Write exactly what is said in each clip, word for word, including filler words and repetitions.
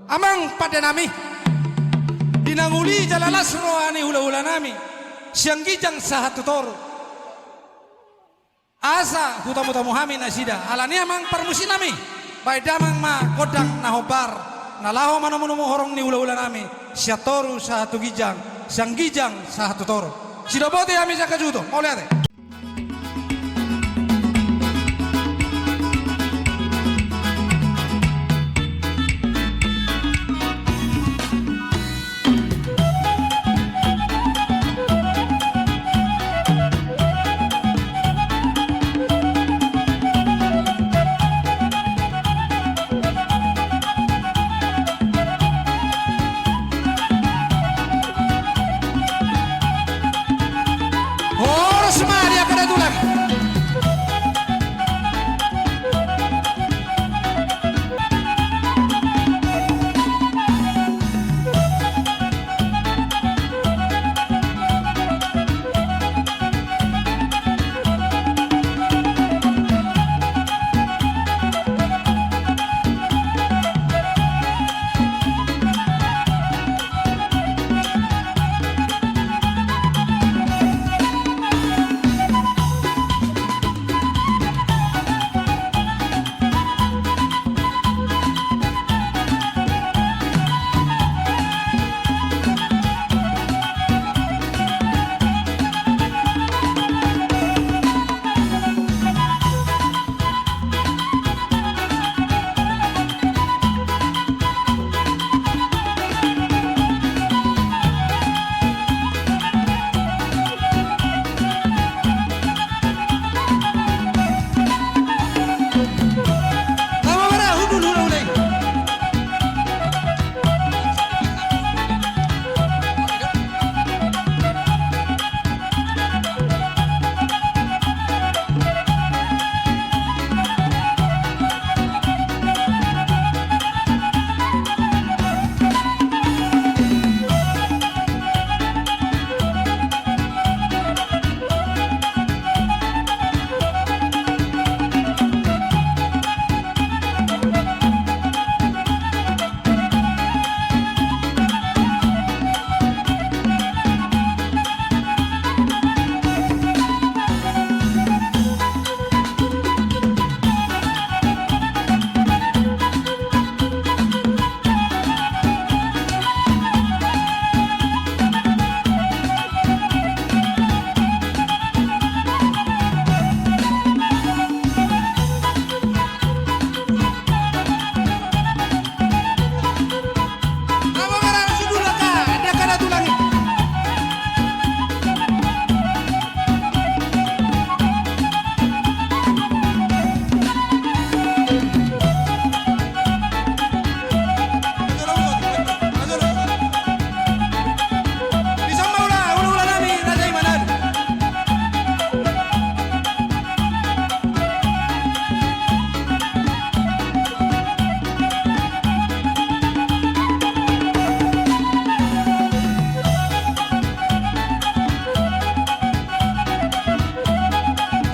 Amang pande nami, di na uli jala las roha ni hula-hula nami, sian ginjang sahat tu toru. Asa hutamu-tamu hami nasida, alani amang parmusik nami, baen damang ma gondang na hombar, na laho manomu-nomu horong ni hula-hula nami, sian toru sahat tu ginjang, sian ginjang sahat tu toru. Sidoboti hami sian hajuhuton, mauliate. Horas ma di angka na tulang.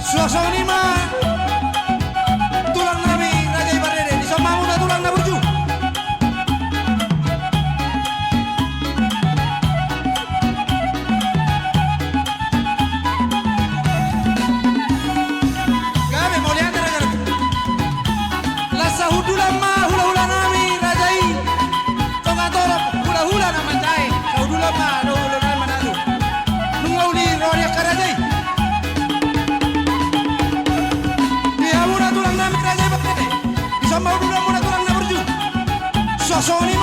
Suang songon i ma tulang nami Raja i Pardede, dison ma hamuna tulang na burju. Gabe mauliate raja. Las sahundulan ma hulahula nami raja i. Tonga torop hulahula na manjae. Sahundulan ma do hulahula nami manado. Nunga uli roha ni angka raja i. Di hamuna tulang nami raja i Pardede. Dison ma hundulanmuna tulang na burju. Suang songon